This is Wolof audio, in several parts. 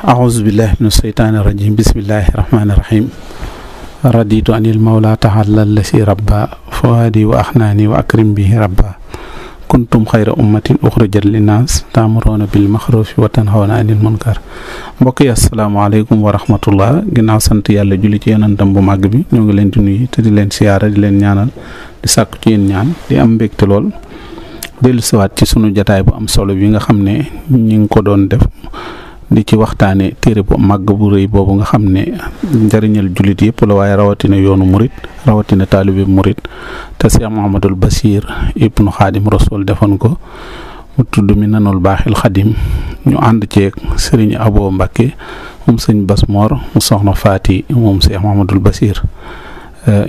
أعوذ بالله من الشيطان الرجيم بسم الله الرحمن الرحيم رضيت عن المولى تعالى الذي ربى فؤادي وأحناني وأكرم به ربى كنتم خير أمة أخرجت للناس تأمرون بالمعروف وتنهون عن المنكر mbokk yi asalaamaaleykum wa rahmatullah ginnaaw sant yàlla julli ci yonentam bu màgg bi ñoo ngi leen di nuyu te di leen siyaara di leen ñaanal di sàkku ci yéen ñaan di am mbégte lool dellu siwaat ci sunu jataay bu am solo bi nga xam ne ñi ngi ko doon def di ci waxtaane téere bu màgg bu rëy boobu nga xam ne njëriñal jullit yëpp la waaye rawatina yoonu murit rawatina taalibi murit te Cheikh Mouhamadul Bachir ibnu Xaadim Rasul defoon ko mu tudd Minanul Baaxil Xadim ñu ànd ceeg Serigne Abo Mbacké moom sëñ Bas Mor mu soxna Faati moom Cheikh Mouhamadul Bachir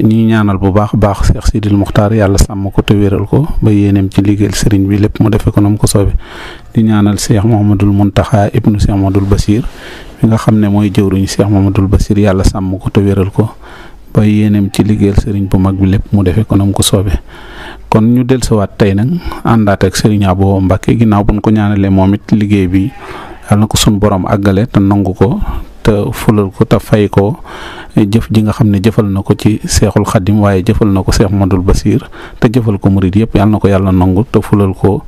ñi ñaanal bu baax baax Cheikh Sidil Muxtaar yàlla sàmm ko te wéral ko ba yéeneem ci liggéeyal sëriñ bi lépp mu defe ko nam ko soobe di ñaanal Cheikh Mouhamadul Muntaxa ibnu Cheikh Mouhamadul Bachir mi nga xam ne mooy jëwriñu Cheikh Mouhamadul Bachir yàlla sàmm ko te wéral ko ba yéeneem ci liggéeyal sëriñ bu mag bi lépp mu defe ko nam ko soobe kon ñu dellusiwaat tey nag àndaat ak Serigne Abo Mbacké ginnaaw buñ ko ñaanalee moom it liggéey bi yàlla na ko sun borom àggale te nangu ko te fulal ko te fay ko jëf ji nga xam ne jëfal na ko ci Seexul Xadim waaye jëfal na ko Cheikh Mouhamadul Bachir te jëfal ko murid yëpp yàlla na ko yàlla nangu te fulal ko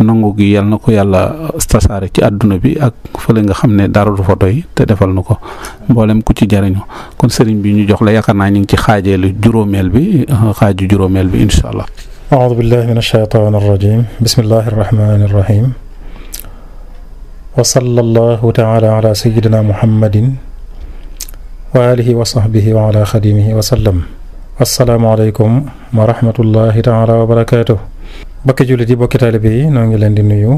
nangu gi yàlla na ko yàlla tasaare ci àdduna bi ak fële nga xam ne dara du fa doy te defal na ko mboolem ku ci jariñu kon sëriñ bi ñu jox la yaakaar naa ñu ngi ci xaaju juróomeel bi incha allah. أعوذ بالله من الشيطان الرجيم بسم الله الرحمن الرحيم وصلى الله تعالى على سيدنا محمد وآله وصحبه وعلى خديمه وسلم السلام عليكم ورحمة الله تعالى وبركاته bokki jullit yi bokki taalibe yi noo ngi leen di nuyu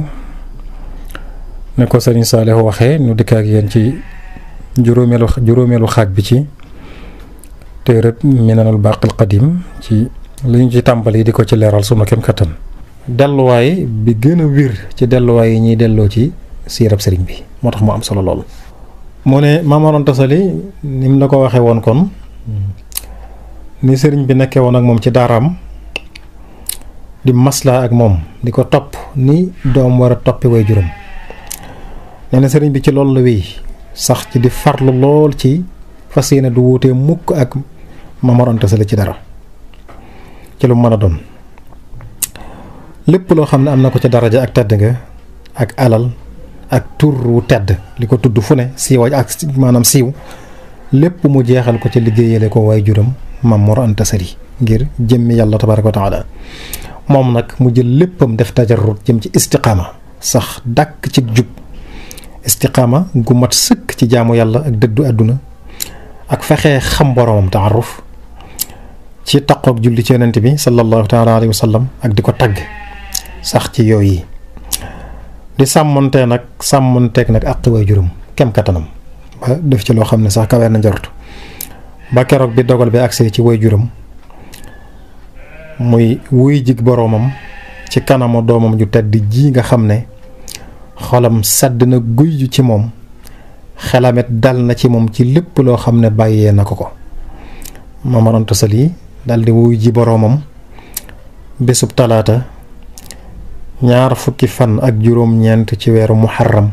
ne ko Sëriñ Saalihu waxee nu dikk ak yéen ci juróomeelu xaaj bi ci téereb Minanul Baaqil Qadim ci li ñu ci tàmbali di ko ci leeral suma kem kattan delluwaay bi gën a wir ci delluwaay yi ñuy delloo ci siirab sëriñ bi moo tax mu am solo lool mu ne Maam Mor Anta Sali ni mu la ko waxee woon kon ni sëriñ bi nekkee woon ak moom ci daaraam di maslaa ak moom di ko topp ni doom war a toppi way juróom nee na sëriñ bi ci loolu la wéy sax ci di farlu lool ci fas yéene du wuutee mukk ak Maam Mor Anta Sali ci dara ci lu mën a doon lépp loo xam ne am na ko ci daraja ak tedd nga ak alal ak tur wu tedd li ko tudd fu ne siiwaay ak maanaam siiw lépp mu jeexal ko ci liggéeyale ko waay juram Maam Mor Anta Sali ngir jëmmi yàlla tabaaraka wa taala moom nag mu jël léppam def tajarrut jëm ci istiqaama sax dàkk ci jub istiqaama gu mat sëkk ci jaamu yàlla ak dëddu àdduna ak fexee xam boromam taaruf ci taqoog julli ci yonent bi sallallahu taala alayhi wa sallam ak di ko tagg sax ci yooyu di sàmmonteeg nag àq way juróom kem kattanam ba def ci loo xam ne sax kaweer na njort ba keroog bi dogal bi agsee ci way juróom muy wuy jig boroomam ci kanamu doomam ju tedd ji nga xam ne xolam sedd na guy ci moom xelamet dal na ci moom ci lépp loo xam ne bàyyee na ko Maam Mor Anta Sali daldi wuy ji boroomam bésub talaata 20 fan ak juróom-ñeent ci weeru muharram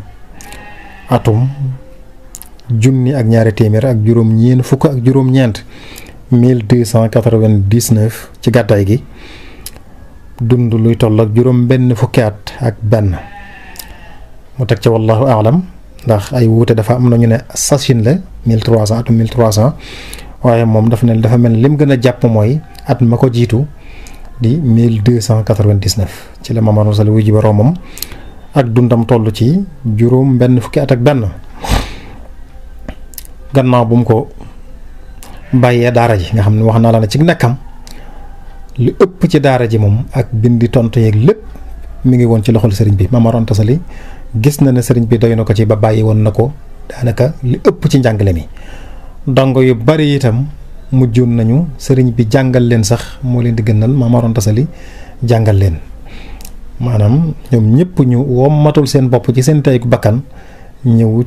atum 1200 ak juróom-ñeent 1299 ci gàddaay gi dund luy toll ak juróom benn fukki at ak benn mu teg ca wallahu aalam ndax ay wuute dafa am nañu ne sachin la 1300 atum 1300 waaye moom dafa mel lim gën a jàpp mooy at ma ko jiitu di 1299 ci la Maam Mor Anta Sali wuy ji boroomam ak dundam toll ci juróom benn fukki at ak benn gannaaw bu mu ko bàyyee daara ji nga xam ne wax naa la ne ci nekkam li ëpp ci daara ji moom ak bindi tontu yeeg lépp mi ngi woon ci loxol sëriñ bi Maam Mor Anta Sali gis na ne sëriñ bi doy na ko ci ba bàyyi woon na ko daanaka li ëpp ci njàngale mi dongo yu bari itam mujjoon nañu sëriñ bi jàngal leen sax moo leen di gënal Maam Mor Anta Sali jàngal leen maanaam ñoom ñëpp ñu wommatul seen bopp ci seen tey bakkan ñëw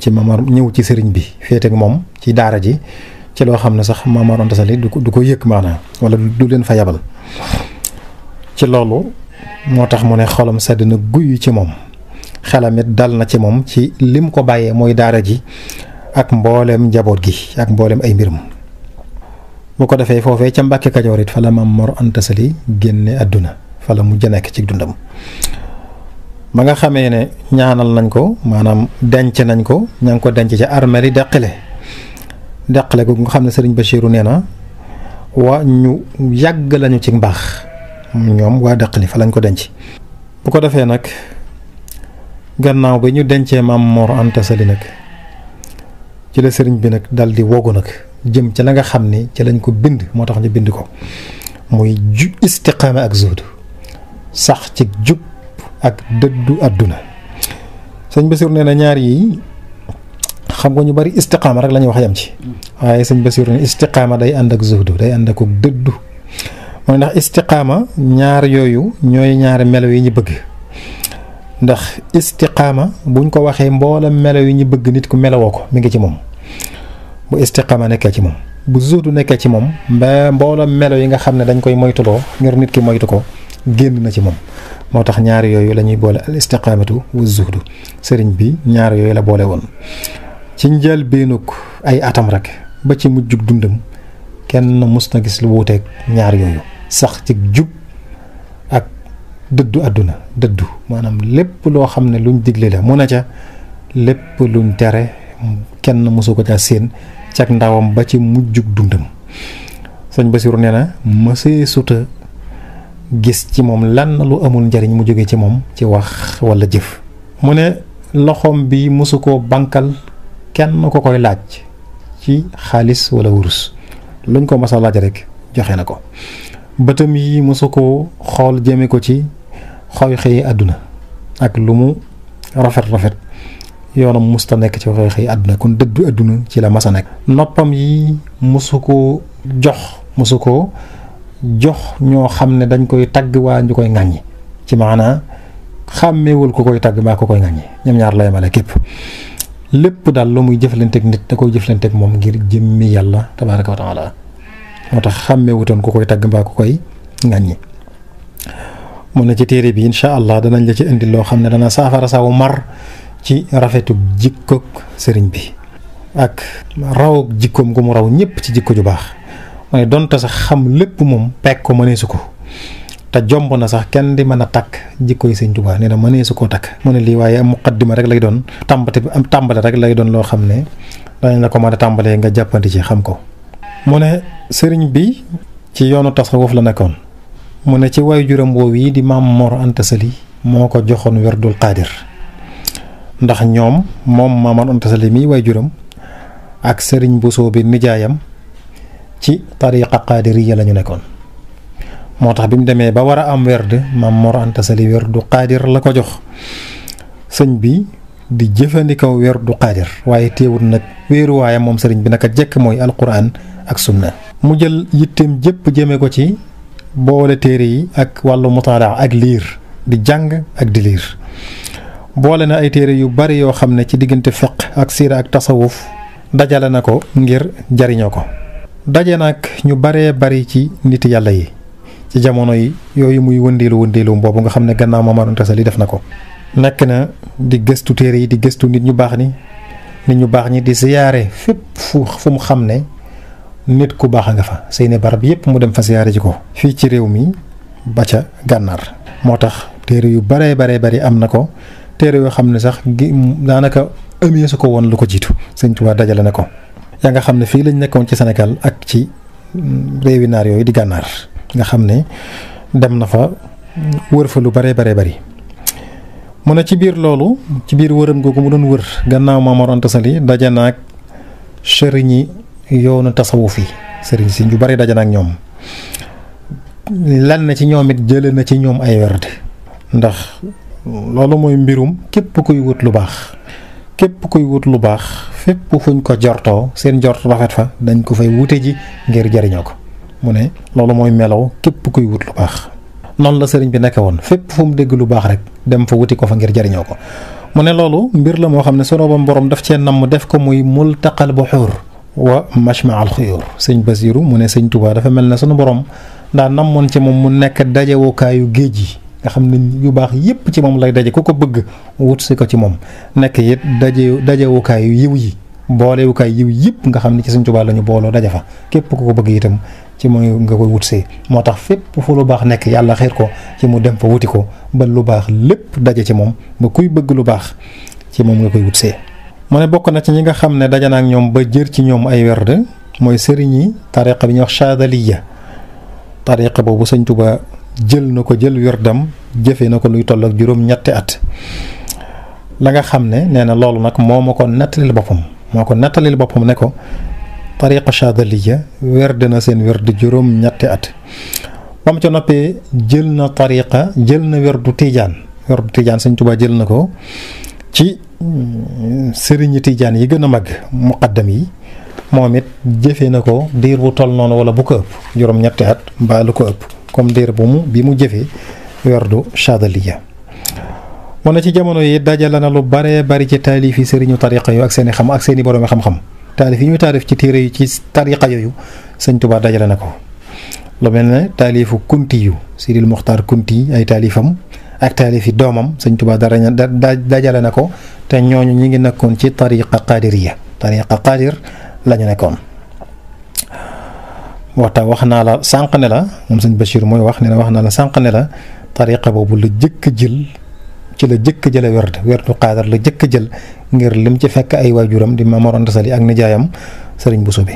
ci sëriñ bi féete ak moom ci daara ji ci loo xam ne sax Maam Mor Anta Sali du ko yëg maanaam wala du leen fa yabal ci loolu moo tax mu ne xolam sedd na guy ci moom xelamit dal na ci moom ci lim ko bàyyee mooy daara ji ak mboolem njaboot gi ak mboolem ay mbirum. bu ko defee foofee ca Mbàkke Kajoor it fa la Maam Mor Anta Sali génne àdduna fa la mujj nekk ci dundam. ba nga xamee ne ñaanal nañ ko maanaam denc nañ ko ña ngi ko denc ca armeri deqale ko nga xam ne sëriñ Bachiru nee na waa ñu yàgg lañu ci mbaax ñoom waa deqali fa lañ ko denc. bu ko defee nag gannaaw bi ñu dencee Maam Mor Anta Sali nag ci la sëriñ bi nag dal di wogu nag jëm ca la nga xam ni ci lañ ko bind moo tax ñu bind ko muy istiqaama ak zuhd sax ci jub ak dëddu àdduna. sëñ Bassirou nee na ñaar yi xam nga ñu bari istiqaama rek la ñuy wax yam ci waaye sëñ Bassirou ne istiqaama day ànd ak zuhd day ànd ak dëddu mooy ndax istiqaama ñaar yooyu ñooy ñaari melo yi ñu bëgg. ndax istiqaama buñ ko waxee mboolem melo yi ñu bëgg nit ku melowoo ko mi ngi ci moom bu istiqaama nekkee ci moom. bu zuhdu nekkee ci moom mboolem melo yi nga xam ne dañ koy moytuloo ngir nit ki moytu ko génn na ci moom. moo tax ñaari yooyu la ñuy boole al istiqaamatu wa zuhdu sëriñ bi ñaar yooyu la boole woon. ci njëlbéenug ay atam rek ba ci mujjug dundam kenn mus na gis lu wuuteeg ñaar yooyu sax ci jub ak dëddu àdduna dëddu maanaam lépp loo xam ne luñ digle la mu na ca lépp luñ tere kenn mosu ko ca seen cag ndawam ba ci mujjug dundam. sëñ Bassirou nee na mësee suta gis ci moom lan lu amul njariñ mu jóge ci moom ci wax wala jëf. mu ne loxoom bi mosu koo bankal kenn ko koy laaj ci xaalis wala wurus luñ ko mas a laaj rek joxe na ko. bëtam yi mosu koo xool jëme ko ci xooy xëyi àdduna ak lu mu rafet yoonam musta nekk ci xooy xëyi àdduna kon dëddu àdduna ci la mas a nekk. noppam yi mosu koo jox ñoo xam ne dañ koy tagg waa ñu koy ŋàññi ci maanaa xàmmeewul ko koy tagg mbaa ko koy ŋàññi ñoom ñaar la yemale képp. lépp daal lu muy jëflanteeg nit da koy jëflanteeg moom ngir jëmmi yàlla tabaaraka wa taala moo tax xàmmeewutoon ku koy tagg mbaa ku koy ŋàññi. mu ne ci téere bi incha allah danañ la ci indi loo xam ne dana saafara sawu mar ci rafetu jikkoog sëriñ bi ak raw jikkoom gu mu raw ñëpp ci jikko ju baax. mooy donte sax xam lépp moom pekk ko mëneesu ko te jomb na sax kenn di mën a takk jikkoy sëñ Tuubaa nee na mëneesu koo takk. mu ne lii waaye am muqaddima rek lay doon tàmbale rek lay doon loo xam ne danañ la ko mën a tàmbalee nga jàppandi ci xam ko. mu ne sëriñ bi ci yoonu tasawuf la nekkoon. mu ne ci waajuram woowu yi di Maam Mor Anta Sali moo ko joxoon werdul qaadir ndax moom Maam Mor Anta Sali mii waajuram ak sëriñ Bousso bi nijaayam ci tariqa qaadiriya la ñu nekkoon. moo tax bi mu demee ba war a am werd Maam Mor Anta Sali werdu qaadir la ko jox sëñ bi di jëfandikoo werdu qaadir waaye teewul nag wéeruwaayam moom sëriñ bi naka jekk mooy alquran ak sunna. mu jël yitteem jëpp jëme ko ci boole téere yi ak wàllu mutaalaa ak liir di jàng ak di liir. boole na ay téere yu bari yoo xam ne ci diggante fiq ak siira ak tasawuf dajale na ko ngir jariñoo ko. daje nag ñu baree bari ci nit yàlla yi ci jamono yi yooyu muy wëndeelu boobu nga xam ne gannaaw Maam Mor Anta Sali def na ko. nekk na di gëstu téere yi di gëstu nit ñu baax ñi di siyaare fépp fu mu xam ne nit ku baax a nga fa seeni barab yépp mu dem fa siyaare ji ko fii ci réew mi ba ca gànnaar. moo tax téere yu baree bari am na ko téere yoo xam ne sax daanaka amee su ko woon lu ko jiitu Sëñ Tuubaa dajale na ko. yaa nga xam ne fii lañ nekkoon ci Sénégal ak ci réewi naar yooyu di gànnaar nga xam ne dem na fa wër fa lu baree bari. mu ne ci biir loolu ci biir wëram googu mu doon wër gannaaw Maam Mor Anta Sali daje naag sëriñi yoonu tasawuf yi sëriñ si ñu bari daje naag ñoom lan na ci ñoom it jële na ci ñoom ay werd ndax loolu mooy mbirum képp kuy wut lu baax fépp fuñ ko jortoo seen jort rafet fa dañ ko fay wute ji ngir jariñoo ko. mu ne loolu mooy melow képp kuy wut lu baax noonu la sëriñ bi nekk woon fépp fu mu dégg lu baax rek dem fa wuti ko fa ngir jariñoo ko. mu ne loolu mbir la moo xam ne sunu borom daf cee namm def ko muy multaqal buxuur wa majma al xuyuur. sëñ Basiiru mu ne sëñ Tuubaa dafa mel ne sunu borom daa namoon ci moom mu nekk dajewukaayu géej yi nga xam ne yu baax yépp ci moom lay daje ku ko bëgg wut si ko ci moom nekk it dajewukaayu yiw yi boolewukaay yiw yëpp nga xam ne ci Sëñ Tuubaa la ñu booloo daje fa képp ku ko bëgg itam ci mooy nga koy wut see moo tax fépp fu lu baax nekk yàlla xeer ko ci mu dem fa wuti ko ba lu baax lépp daje ci moom ba kuy bëgg lu baax ci moom nga koy wut see. mu ne bokk na ci ñi nga xam ne daje na ak ñoom ba jër ci ñoom ay werd mooy sëriñ yi tariqa bi ñuy wax Chadaliya tariqa boobu Sëñ Tuubaa jël na ko jël werdam jëfe na ko luy toll ak juróom-ñetti at la nga xam ne nee na loolu nag moo ma ko nettalil boppam ne ko tariqa Chadaliya werd na seen werd juróom-ñetti at ba mu ca noppee jël na werdu Tijaan Sëñ Tuubaa jël na ko ci sëriñi Tijaan yi gën a mag muqaddam yi moom it jëfe na ko diir bu toll noonu wala bu ko ëpp juróom-ñetti at mbaa lu ko ëpp comme diir bi mu jëfee werdu Chadaliya mu ne ci jamono yi dajale na lu bare bari ci taalif yi sëriñu tariqa yooyu ak seeni xam ak seeni boroomi xam-xam taalif yi ñuy taalif ci téere yi ci tariqa yooyu Sëñ Tuubaa dajale na ko lu mel ne taalifu kunti yu Sidil Muxtaar Kunti ay taalifam ak taalifi doomam Sëñ Tuubaa dajale na ko te ñooñu ñi ngi nekkoon ci tariqa qadiriya tariqa qadir lañu nekkoon wax naa la sànq ne la moom sëñ Bachir mooy wax naa la sànq ne la tariqa boobu la jëkk jël ci la jëkk jële werdu qaadar la jëkk jël ngir lim ci fekk ay waajuram di Maam Mor Anta Sali ak nijaayam sëriñ Bousso bi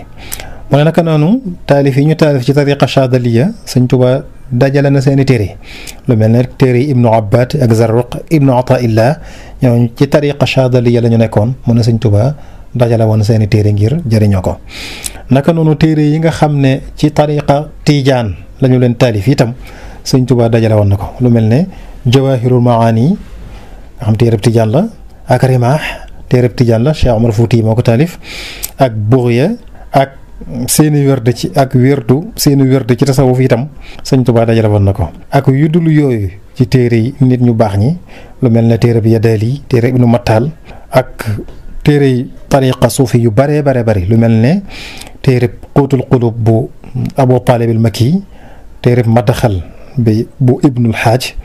mu ne naka noonu taalif yi ñu taalif ci tariqa Chadaliya Sëñ Tuubaa dajale na seeni téere lu mel ne téere yi Ibnu Abbad ak Zarruq Ibnu Ataillah ñooñu ci tariqa Chadaliya la ñu nekkoon mu ne Sëñ Tuubaa dajale woon seeni téere ngir jëriñoo ko naka noonu téere yi nga xam ne ci tariqa Tijaan la ñu leen taalif itam Sëñ Tuubaa dajale woon na ko lu mel ne Jawahirul Maani nga xam téereb Tijaan la ak Rimaax téereb Tijaan la Cheikh Omar Fouti moo ko taalif ak Bughya ak seeni werd ci tasawuf itam Sëñ Tuubaa dajale woon na ko ak yu dul yooyu ci téere yi nit ñu baax ñi lu mel ne téereb Yadaali téereb Ibnu Mattal ak téere yi tariqa suufi yu bare lu mel ne téereb Quutul Qulub bu Abu Taalib al-Makki téereb Madaxal bi bu Ibnul Xaaj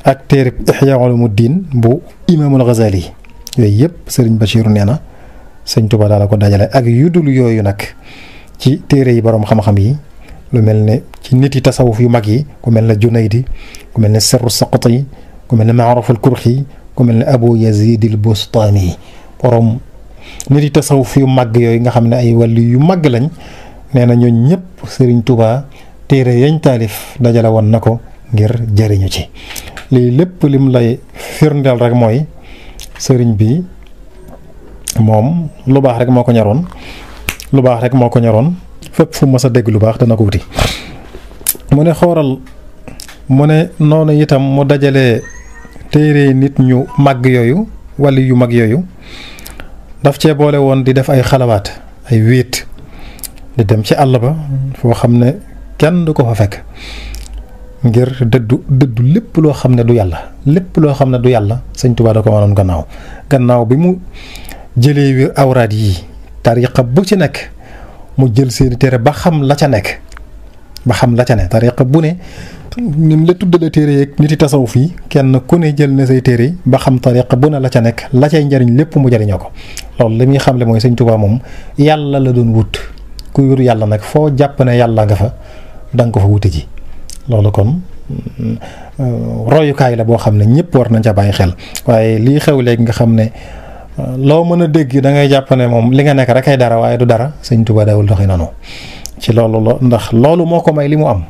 ak téereb Ihya Ulumuddin bu Imaamul Ghazali yooyu yëpp Sëriñ Bachir nee na Sëñ Tuubaa daal la ko dajale ak yu dul yooyu nag ci téere yi boroom xam-xam yi lu mel ne ci nit yi tasawuf yu mag yi ku mel ne Junaydi ku mel ne Sirru Saqati ku mel ne Maaruf al-Kurxi ku mel ne Abu Yazid al-Bustami boroom nit yi tasawuf yu mag yooyu nga xam ne ay wàllu yu mag lañ nee na ñooñ ñëpp Sëriñ Tuubaa téere yañ taalif dajale woon na ko ngir jëriñu ci lii lépp lim lay firndeel rek mooy sëriñ bi moom lu baax rek moo ko ñoroon fépp fu mas a dégg lu baax dana ko wuti mu ne xooral mu ne noonu itam mu dajale téere nit ñu màgg yooyu wàllu yu mag yooyu daf cee boole woon di def ay xalawaat ay wéet di dem ci àll ba foo xam ne kenn du ko fa fekk ngir dëddu lépp loo xam ne du yàlla Sëñ Tuubaa da ko mënoon gannaaw bi mu jëlee wi awraad yi tariqa bu ci nekk mu jël seeni téere ba xam la ca ne tariqa bu ne nim la tuddale téere yeeg nit yi tasawuf yi kenn ku ne jël na say téere ba xam tariqa bu ne la ca nekk la cay njariñ lépp mu jariñoo ko loolu li muy xamle mooy Sëñ Tuubaa moom yàlla la doon wut ku wut yàlla nag foo jàpp ne yàlla nga fa danga ko fa wute ji loolu kon royukaay la boo xam ne ñëpp war nañ ca bàyyi xel waaye lii xew léegi nga xam ne loo mën a dégg da ngay jàpp ne moom li nga nekk rek ay dara waaye du dara Sëñ Tuubaa dawul doxee noonu ci loolu ndax loolu moo ko may li mu am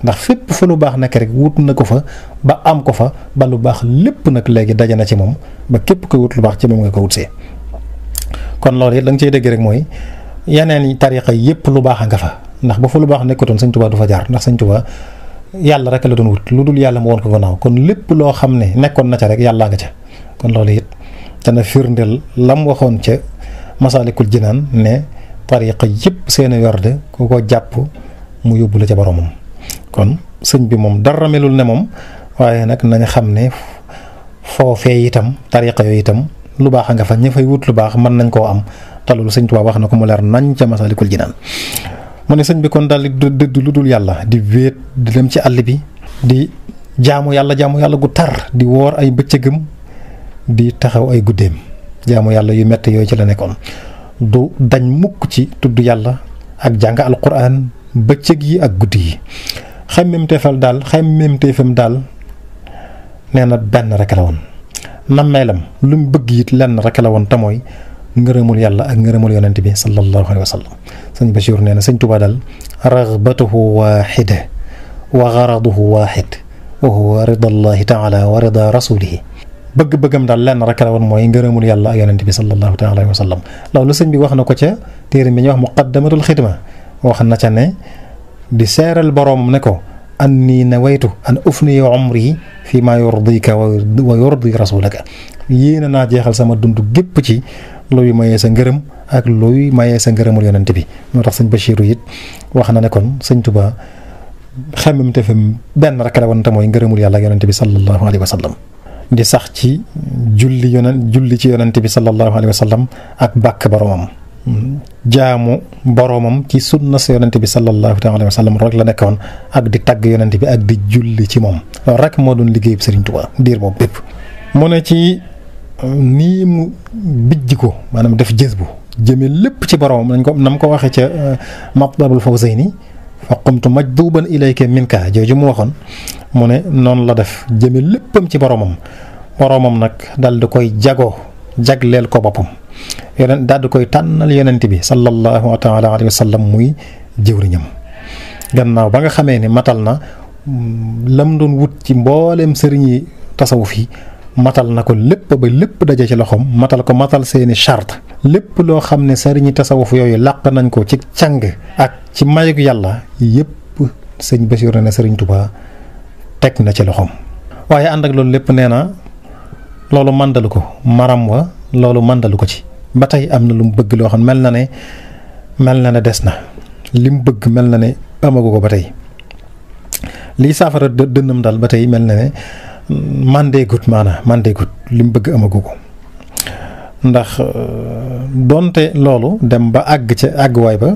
ndax fépp fa lu baax nekk rek wut na ko fa ba am ko fa ba lu baax lépp nag léegi daje na ci moom ba képp koy wut lu baax ci moom nga ko wut see kon loolu it da nga ciy dégg rek mooy yeneen tariqa yëpp lu baax a nga fa ndax ba fa lu baax nekkutoon Sëñ Tuubaa du fa jaar ndax Sëñ Tuubaa yàlla rek la doon wut lu dul yàlla mu woon ko gannaaw kon lépp loo xam ne nekkoon na ca rek yàllaa nga ca kon loolu it dana firndeel lam waxoon ca Masaalikul Jinaan ne tariqa yëpp seeni werd ku ko jàpp mu yóbbu la ca boromam kon sëñ bi moom dara melul ne moom waaye nag nañ xam ne foofee itam tariqa yooyu itam lu baax a nga fa ña fay wut lu baax mën nañ koo am te loolu Sëñ Tuubaa wax na ko mu leer nañ ca Masaalikul Jinaan mu ne sëñ bi kon daal di dëdd lu dul yàlla di wéet di dem ci àll bi di jaamu yàlla gu tar di woor ay bëccëgam di taxaw ay guddeem jaamu yàlla yu metti yooyu ci la nekkoon du dañ mukk ci tudd yàlla ak jàng alquran bëccëg yi ak guddi yi xemmemteefam daal nee na benn rek la woon nammeelam lu mu bëgg it lenn rek la woon te mooy ngërëmul yàlla ak ngërëmul yonent bi sallallahu alayhi wa sallam sëñ Bachir nee na sëñ Tuubaa daal ragbatuhu waaxida wa garaduhu waaxid wa huwa ridallahi taala wa rida rasulihi bëgg-bëggam daal lenn rek la woon mooy ngërëmul yàlla ak yonent bi sallallahu taala alayhi wa sallam loolu sëñ bi wax na ko ca téere bi ñuy wax muqaddamatul xidma wax na ca ne di seeral boroomam ne ko anni nawaytu an ufniya umri fi ma yurdika wa yurdi rasulaka yéena naa jeexal sama dund gépp ci luy mayee sa ngërëm ak luy mayee sa ngërëmul yonent bi moo tax sëñ Bachir it wax na ne kon sëñ Tuubaa xemmem te fi benn rek la woon te mooy ngërëmul yàlla ak yonent bi sallallahu alayhi wa sallam di sax ci julli ci yonent bi sallallahu alayhi wa sallam ak bàkk boroomam jaamu boroomam ci sunna sa yonent bi sallallahu alayhi wa sallam rek la nekkoon ak di tagg yonent bi ak di julli ci moom loolu rek moo doon liggéey Sëriñ Tuubaa diir boobu bépp mu ne ci nii mu bijj ko maanaam def jës bu jëme lépp ci boroomam nañ ko nam ko waxee ca Matlabul Fawzayni fa qumtu majduban ilayka minka jooju mu waxoon mu ne noonu la def jëme léppam ci boroomam nag dal di koy jagleel ko boppam yonent daal di koy tànnal yonent bi sallallahu taala alayhi wa sallam muy jëwriñam gannaaw ba nga xamee ni matal na lam doon wut ci mbooleem sëriñi tasawuf yi matal na ko lépp ba lépp daje ci loxoom matal seeni charte lépp loo xam ne sëriñi tasawuf yooyu làq nañ ko ci càng ak ci mayug yàlla yépp sëñ Bachir ne sëriñ Tuubaa teg na ci loxoom waaye ànd ak loolu lépp nee na loolu màndalu ko maram wa loolu màndalu ko ci ba tey am na lu mu bëgg loo xam mel na ne des na li mu bëgg mel na ne amagu ko ba tey liy saafara dënnam daal ba tey mel na ne mandeegut li mu bëgg amagu ko ndax doonte loolu dem ba àgg ca àgguwaay ba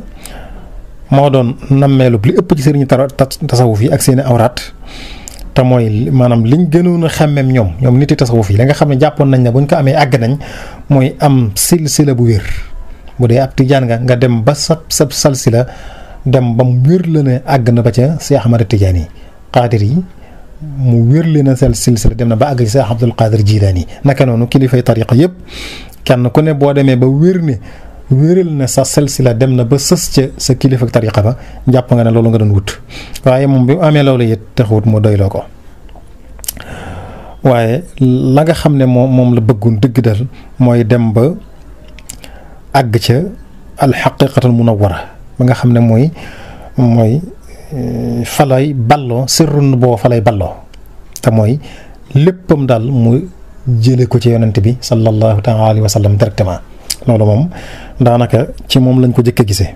moo doon nammeelub li ëpp ci sëriñu tasawuf yi ak seeni awraat te mooy maanaam liñ gënoon a xemmem ñoom niti tasawuf yi la nga xam ne jàppoon nañ ne buñ ko amee àgg nañ mooy am silsila bu wér bu dee ab tijaan nga dem ba sab salsila dem ba mu wér la ne àgg na ba ca Cheikh Ahmad Tijaan yi Qaadir yi mu wér leen a sel silsila dem na ba àgg ci Cheikh Abdul Qaadir Jilaani naka noonu kilifay tariqa yëpp kenn ku ne boo demee ba wéral na sa silsila dem na ba sës ca sa kilifa tariqa ba jàpp nga ne loolu nga doon wut waaye moom bi mu amee loolu it taxawut mu doyloo ko waaye la nga xam ne moom la bëggoon dëgg dal mooy dem ba àgg ca alxaqiqatul munawwara ba nga xam ne mooy falay balloo sirrun boo falay balloo te mooy léppam daal mu jële ko ci yonent bi sallallahu taala alayhi wa sallam directement loolu moom daanaka ci moom lañ ko jëkk a gisee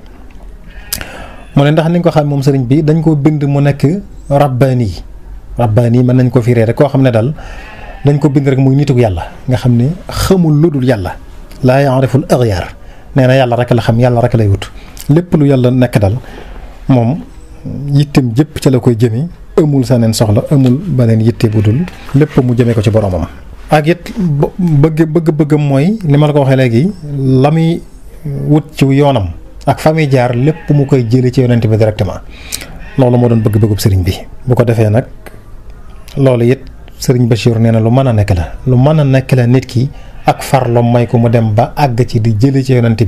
mu ne ndax ni nga ko xam moom sëriñ bi dañ koo bind mu nekk rabbaani mën nañ ko firee rek koo xam ne daal dañ ko bind rek muy nituk yàlla nga xam ne xamul lu dul yàlla laa yaariful axyaar nee na yàlla rek la xam yàlla rek lay wut lépp lu yàlla nekk daal moom yittem jëpp ca la koy jëme amul sa neen soxla amul beneen yitte bu dul lépp mu jëmee ko ci boromam. ak it bëgg-bëggam mooy li ma la ko waxee léegi la muy wut ci yoonam ak fa muy jaar lépp mu koy jëlee ci yonent bi directement loolu moo doon bëgg-bëggub sëriñ bi. bu ko defee nag loolu it sëriñ Bachir nee na lu mën a nekk la nit ki ak farloom may ko mu dem ba àgg ci di jëlee ci yonent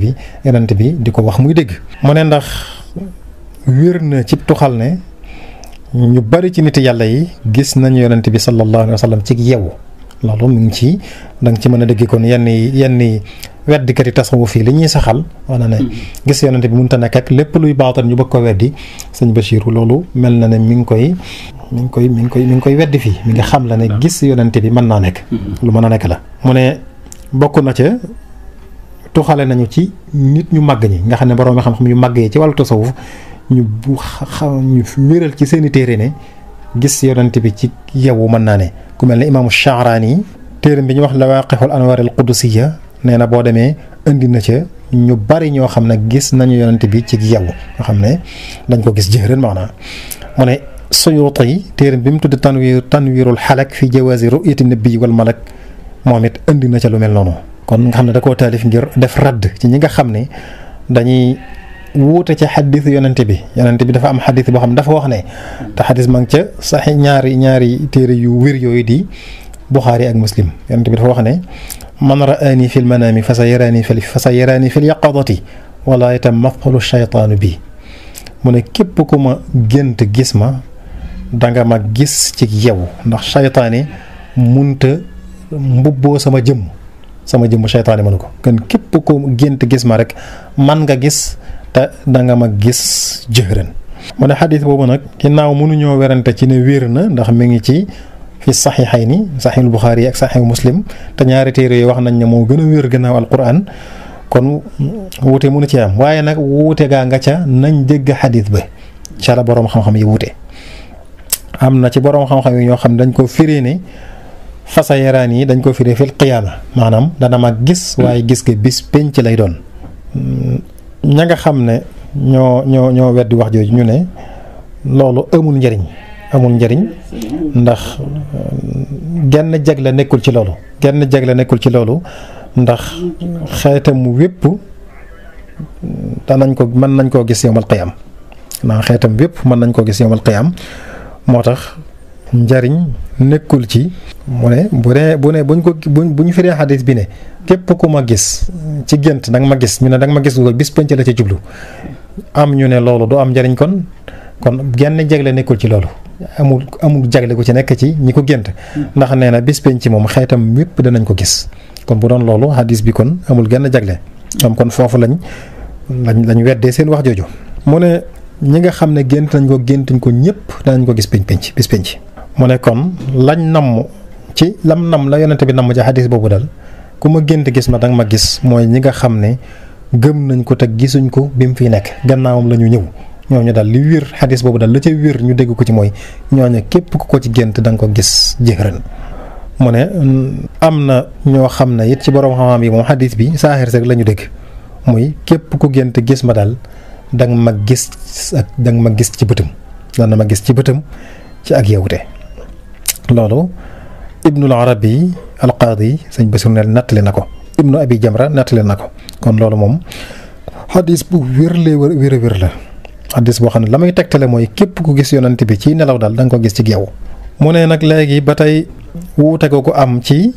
bi di ko wax muy dégg. mu ne ndax wér na ci tuxal ne ñu bari ci nit yàlla yi gis nañu yonent bi sallallahu alayhi wa sallam ci yeewu. loolu mu ngi ci da nga ci mën a dégg kon yenn weddikat yi tasawuf yi li ñuy saxal wax na ne gis yonent bi mënut a nekk ak lépp luy baatal ñu bëgg ko weddi sëñ Bachir loolu mel na ne mi ngi koy weddi fii mi ngi xam la ne gis yonent bi mën naa nekk lu mën a nekk la mu ne bokk na ca tuxale nañu ci nit ñu màgg ñi nga xam ne borom xam-xam yu màgg yi ci wàllu tasawuf ñu wéral ci seeni téere ne gis yonent bi ci yeewu mën naa ne ku mel ne imaamu Sha'raani téere bi ñu wax Lawaaqihul Anwaar al Qudusiyya nee na boo demee indi na ca ñu bari ñoo xam ne gis nañu yonent bi ci yeewu nga xam ne dañ ko gis jëhran maanaam mu ne Suyuuti téere bi mu tudd tanwiirul xalak fi jawaazi ru'yati nabi wal malak moom it indi na ca lu mel noonu. kon nga xam ne da koo taalif ngir def radd ci ñi nga xam ne dañuy wuute ca xadis yonente bi dafa am xadis boo xam ne dafa wax ne te xadis ma ngi ca sax ñaari téere yu wér yooyu di Buxaari ak Muslim yonente bi dafa wax ne man ra'aani fi lmanaami fa sa yaraani fi lyaqadati wala yatamathalu shaytaanu bi mu ne képp ku ma gént gis ma danga ma gis ci yow ndax shaytaane munta mbubboo sama jëmm shaytaane mënu ko kon képp ku gént gis ma rek man nga gis te danga ma gis jëhran mu ne xadis boobu nag ginnaaw mënuñoo werante ci ne wér na ndax mi ngi ci fi saxiixayni saxiixul Buxaari ak saxiixu Muslim te ñaari téere yi wax nañ ne moo gën a wér gannaaw alquran kon wuute mënu ci am waaye nag wuute gaa nga ca nañ dégg xadis ba ca la boroom xam-xam yi wuute am na ci boroom xam-xam yi ñoo xam dañ ko firee ne fasa yaraan yi dañ ko firee fil qiyaama maanaam dana ma gis waaye gis nga bis penc lay doon ña nga xam ne ñoo weddi wax jooju ñu ne loolu amul njariñ ndax genn jagle nekkul ci loolu ndax xeetam wépp mën nañ koo gis yawmal qiyaam moo tax njariñ nekkul ci mu ne bu ñu firee xadis bi ne képp ku ma gis ci gént danga ma gis ñu ne danga ma gis loolu bis penc la ca jublu am ñu ne loolu du am njariñ kon genn jagle nekkul ci loolu amul jagle gu ci nekk ci ñi ko gént ndax nee na bis penc moom xeetam wépp danañ ko gis kon bu doon loolu xadis bi kon amul genn jagle am kon foofu lañ weddee seen wax jooju mu ne ñi nga xam ne géntuñ ko ñëpp danañ ko gis bis penc mu ne kon lañ namm ci lam la yonente bi namm ci xadis boobu dal ku ma gént gis ma danga ma gis mooy ñi nga xam ne gëm nañ ko te gisuñ ko bi mu fiy nekk gannaawam la ñu ñëw ñooñu daal li wér xadis boobu daal la ca wér ñu dégg ko ci mooy ñooñu képp ku ko ci gént da nga ko gis jëxëran mu ne am na ñoo xam ne it ci borom xam-xam yi moom xadis bi saaxir rek la ñu dégg muy képp ku gént gis ma daal danga ma gis ci bëtam dana ma gis ci bëtam ci ak yewute loolu Ibnul Arabi al-Qaadi sëñ Basiru ne nattali na ko Ibnu Abi Jamra nattali na ko kon loolu moom xadis bu wér la xadis boo xam ne la may tegtale mooy képp ku gis yonent bi ci nelaw daal da nga ko gis ci geew mu ne nag léegi ba tey wuute ko am ci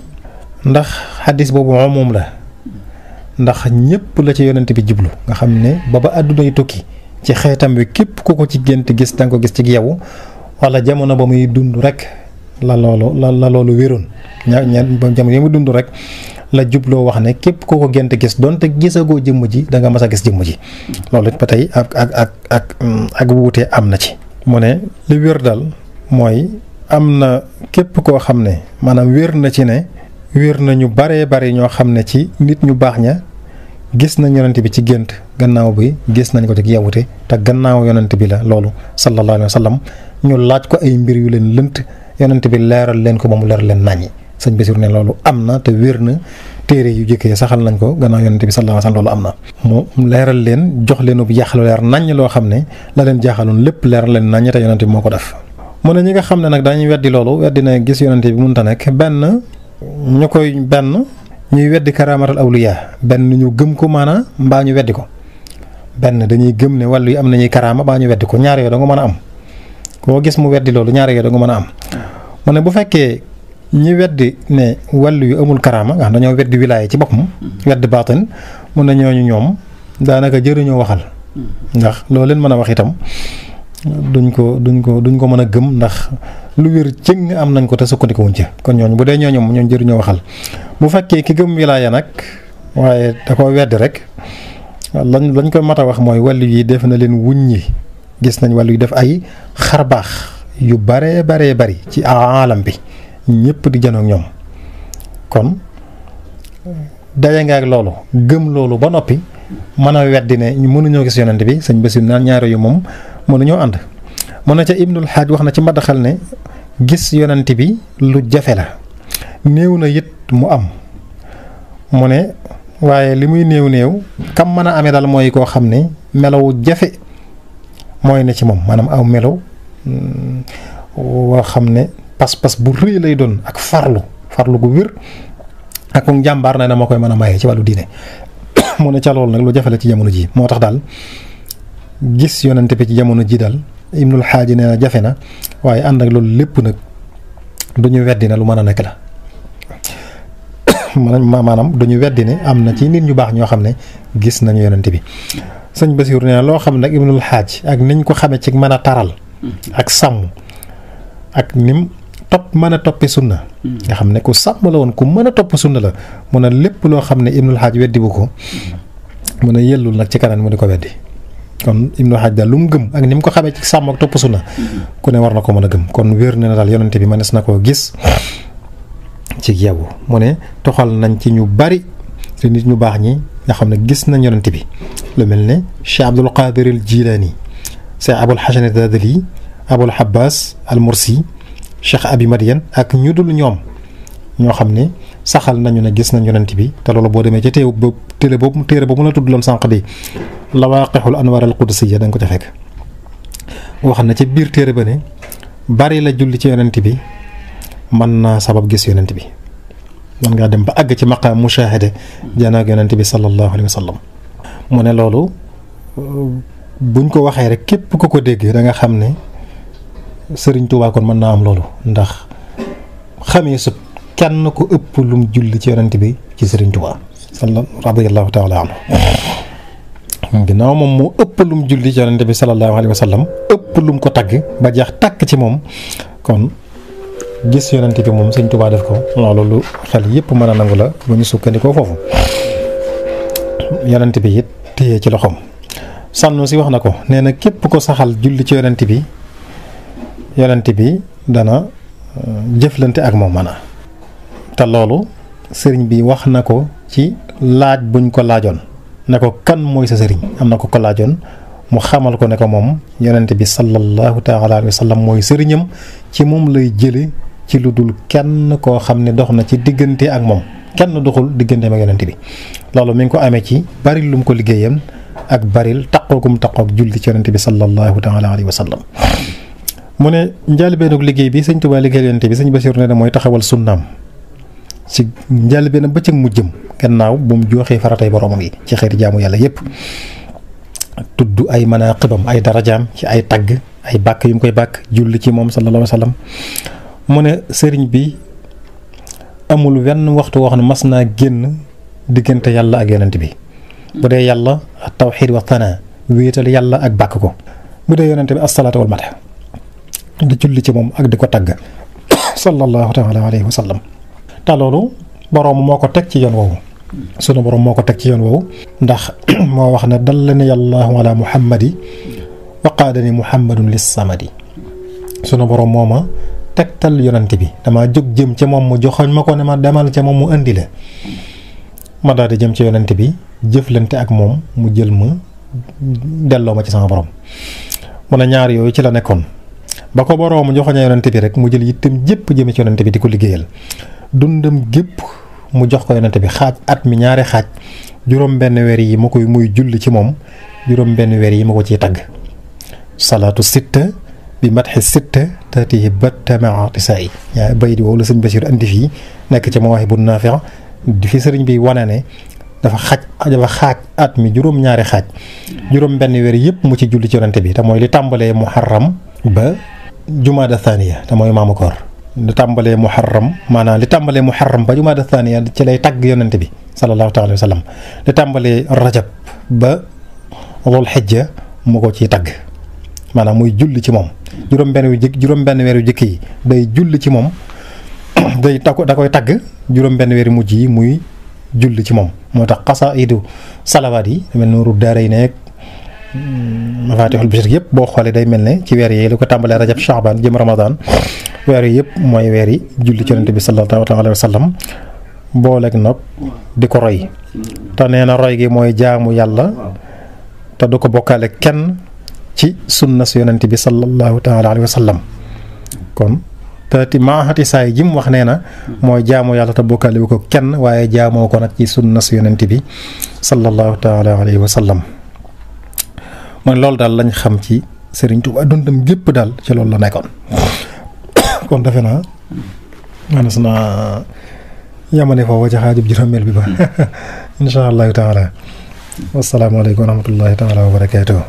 ndax xadis boobu moom la ndax ñëpp la ci yonent bi jublu nga xam ne ba àddunay tukki ci xeetam bi képp ku ko ci gént gis da nga ko gis ci geew wala jamono ba muy dund rek la loolu wéroon jamono yi muy dund rek la jubloo wax ne képp koo ko gént gis donte gisagoo jëmm ji da nga mas a gis jëmm ji loolu it ba tey ak wuute am na ci. mu ne li wér dal mooy am na képp koo xam ne maanaam wér na ci ne wér na ñu baree bari ñoo xam ne ci nit ñu baax ña gis nañ yonent bi ci gént gannaaw bi gis nañ ko ci yawute te gannaaw yonent bi la loolu sallallahu alayhi wa sallam ñu laaj ko ay mbir yu leen lënt yonent bi leeral leen ko ba mu leeral leen naññi. sëñ Basiru ne loolu am na te wér na téere yu jëkkee saxal nañ ko gannaaw yonent bi sallallahu alayhi wasallam loolu am na mu leeral leen jox leen bu yàq lu leer naññ loo xam ne la leen jaaxaloon lépp leeral leen naññ te yonent bi moo ko def. mu ne ñi nga xam ne nag dañuy weddi loolu weddi na gis yonent bi mënta nekk ñuy weddi karaamatul awliya benn ñu gëm ko maanaam mbaa ñu weddi ko benn dañuy gëm ne wàllu yi am nañuy karaama mbaa ñu weddi ko ñaar yooyu da nga mën a am koo gis mu weddi loolu ñaar yooyu da nga mën a am. mu ne bu fekkee ñi weddi ne wàllu yu amul karaama nga xam dañoo weddi wilaaya ci boppam weddi baatin mun na ñooñu ñoom daanaka jëriñoo waxal ndax loolu leen mën a wax itam duñ ko mën a gëm ndax lu wér cëng am nañ ko te sukkandiku wuñ ci kon ñooñu bu dee ñooñu jëriñoo waxal bu fekkee ki gëm wilaaya nag waaye da ko weddi rek lañ ko mat a wax mooy wàllu yi def na leen wuññi gis nañ wàllu yi def ay xarbaax yu baree bari ci aalam bi ñëpp di janoog ñoom kon daje nga ak loolu gëm loolu ba noppi mën a weddi ne ñu mënuñoo gis yonent bi sëñ Basiru naan ñaari yu moom mënuñoo ànd. mu ne ca Ibnul Haaj wax na ci madaxal ne gis yonent bi lu jafe la néew na it mu am mu ne waaye li muy néew kam mën a amee daal mooy koo xam ne melawu jafe mooy ne ci moom maanaam aw melaw waa xam ne pas-pas bu rëy lay doon ak farlu gu wér ak njàmbaar na moo koy mën a maye ci wàllu diine mu ne ca loolu nag lu jafe la ci jamono ji moo tax daal gis yonente bi ci jamono ji daal Ibnul Xaaji nee na jafe na waaye ànd ak loolu lépp nag duñu weddi ne lu mën a nekk la maanaam duñu weddi ne am na ci nit ñu baax ñoo xam ne gis nañu yonente bi. sëñ Basiiru nee na loo xam ne nag Ibnul Xaaj ak niñ ko xamee ci mën a taral ak sàmm ak nim mën a toppi sunna nga xam ne ku sàmm la woon ku mën a topp sunna la mu ne lépp loo xam ne Ibnul Xaaj weddi bu ko mu ne yellul nag ci kanam mu di ko weddi kon Ibnul Xaaj daal lu mu gëm ak ni mu ko xamee ci sàmm ak topp sunna ku ne war na ko mën a gëm kon wér na daal yonente bi mënees na koo gis ci yeewu mu ne toxal nañ ci ñu bari te nit ñu baax ñi nga xam ne gis nañ yonente bi lu mel ne Cheikh Abdul Qadir al Jilani Cheikh Abul Hasan al Dadali Abul Abbas al Mursi Cheikh Abi Madian ak ñu dul ñoom ñoo xam ne saxal nañu ne gis nañ yonent bi te loolu boo demee ca téere boobu la tudd loon sànq di Lawaqixul Anwar al Qudusiyya da nga ko ca fekk wax na ca biir téere ba ne bari la julli ci yonent bi mën naa sabab gis yonent bi man ngaa dem ba àgg ci maqaam mushahada janaag yonent bi sallallahu alayhi wa sallam mu ne loolu buñ ko waxee rek képp ku ko dégg da nga xam ne Sëriñ Tuubaa kon mën naa am loolu ndax xamee sut kenn ko ëpp lum julli ci yonent bi ci Sëriñ Tuubaa radiyallahu taala anhu ginnaaw moom moo ëpp lum julli ci yonent bi sallallahu alayhi wa sallam ëpp lum ko tagg ba jeex tàkk ci moom kon gis yonent bi moom Sëriñ Tuubaa def ko loolu lu xel yépp mën a nangu la bu ñu sukkandikoo foofu yonent bi it téye ci loxoom sànnu si wax na ko nee na képp ko saxal julli ci yonent bi dana jëflante ak moom mana te loolu sëriñ bi wax na ko ci laaj buñ ko laajoon ne ko kan mooy sa sëriñ am na ko laajoon mu xamal ko ne ko moom yonent bi sallallahu taala alayhi wa sallam mooy sëriñam ci moom lay jële ci lu dul kenn koo xam ne dox na ci diggante ak moom kenn doxul digganteem ak yonent bi loolu mi ngi ko amee ci bari lum ko liggéeyam ak baril taqookum taqoog julli ci yonent bi sallallahu taala alayhi wa sallam mu ne njaalbeenug liggéey bi sëñ Tuubaa liggéeyal yonent bi sëñ Basiiru ne na mooy taxawal sunnaam ci njaalbeen ba ci mujjëm gannaaw bu mu joxee faratay boromam yi ci xeeti jaamu yàlla yépp tudd ay manaqibam ay darajaam ci ay tagg ay bàkk yu mu koy bàkk julli ci moom sallallahu alayhi wa sallam mu ne sëriñ bi amul wenn waxtu woo xam ne mas naa génn diggante yàlla ak yonent bi bu dee yàlla ak tawxiid wa thanaa wéetal yàlla ak bàkk ko bu dee yonent bi as-salaatu wal madh di julli ci moom ak di ko tagg sallallahu taala alayhi wa sallam te loolu boroom moo ko teg ci yoon woowu sunu boroom moo ko teg ci yoon woowu ndax moo wax ne dallani yàllaahu ala muhammadi wa qaadani muhammadun lis samadi sunu boroom moo ma tegtal yonent bi dama jóg jëm ca moom mu joxoñ ma ko ne ma demal ca moom mu indi la ma daal di jëm ci yonent bi jëflante ak moom mu jël ma delloo ma ci sama borom mu ne ñaar yooyu ci la nekkoon ba ko boroom joxoña yonent bi rek mu jël yittam jépp jëme ci yonent bi di ko liggéeyal dundam gépp mu jox ko yonent bi xaaj at mi ñaari xaaj juróom benn weer yi ma koy muy julli ci moom juróom benn weer yi ma ko ciy tagg salaatu sitta bi matxi sitta taatihi batta maa tisaay yaa bay di wow la sëñ Basiir andi fii nekk ci Mawaahibu Naafi' di fi sëriñ bi wane ne dafa xaaj at mi juróom ñaari xaaj juróom benn weer yëpp mu ci julli ci yonent bi te mooy li tàmbalee muharram ba jumaada thaniya te mooy maamu koor li tàmbalee muharram ba jumaada thaniya ci lay tagg yonent bi sallallahu taala wa sallam li tàmbalee rajab ba dul xijja mu ko ciy tagg maanaam muy julli ci moom juróom benn weer yu jëkk yi day julli ci moom da koy tagg juróom benn weer yu mujj yi muy julli ci moom moo tax xasaidu salawaat yi mel Nuuru Daarayni Mafatihul Bichri yëpp boo xoolee day mel ne ci weer yi li ko tàmbalee rajab shaaban jëm ramadan weer yi yëpp mooy weer yi julli ci yonent bi sallallahu alayhi wa sallam booleeg nag di ko roy te nee na roy gi mooy jaamu yàlla te du ko bokkaale kenn ci sunna si yonent bi sallallahu taala alayhi wa sallam kon te maaxati saay ji mu wax nee na mooy jaamu yàlla te bokkaale wu ko kenn waaye jaamoo ko nag ci sunna si yonent bi sallallahu taala alayhi wa sallam mooy loolu daal lañ xam ci Serigne Touba dundam gépp daal ci loolu la nekkoon kon defe naa maanaam su naa yamane foofu ci xaajub juróomeel bi ba incha allahu taala. wasalaamaaleykum wa rahmatullahi taala wa barakaatuh.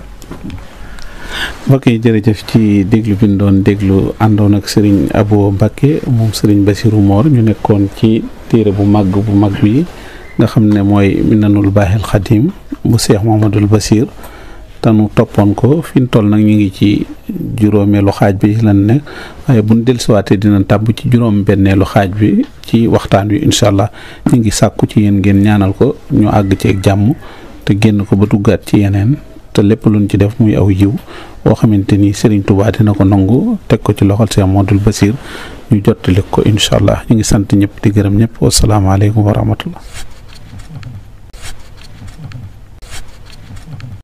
mbokk yi jërëjëf ci déglu bi ñu doon déglu àndoon ak Serigne Abo Mbacké moom Serigne Bassirou Mor ñu nekkoon ci téere bu mag bi nga xam ne mooy Minanul Baaxil Xadim bu Cheikh Mouhamadoul Bassir te nu toppoon ko fi ñu toll nag ñu ngi ci juróomeelu xaaj bi lan ne waaye bu ñu dellusiwaatee dinañ tàbb ci juróom-benneelu xaaj bi ci waxtaan wi incha allah ñu ngi sàkku ci yéen ngeen ñaanal ko ñu àgg ci ak jàmm te génn ko ba duggaat ci yeneen te lépp luñ ci def muy aw yiw boo xamante ni Serigne Touba dina ko nangu teg ko ci loxol Cheikh Mouhamadoul Bassir ñu jottali ko incha allah ñu ngi sant ñëpp di gërëm ñëpp wasalaamaaleykum wa rahmatullah.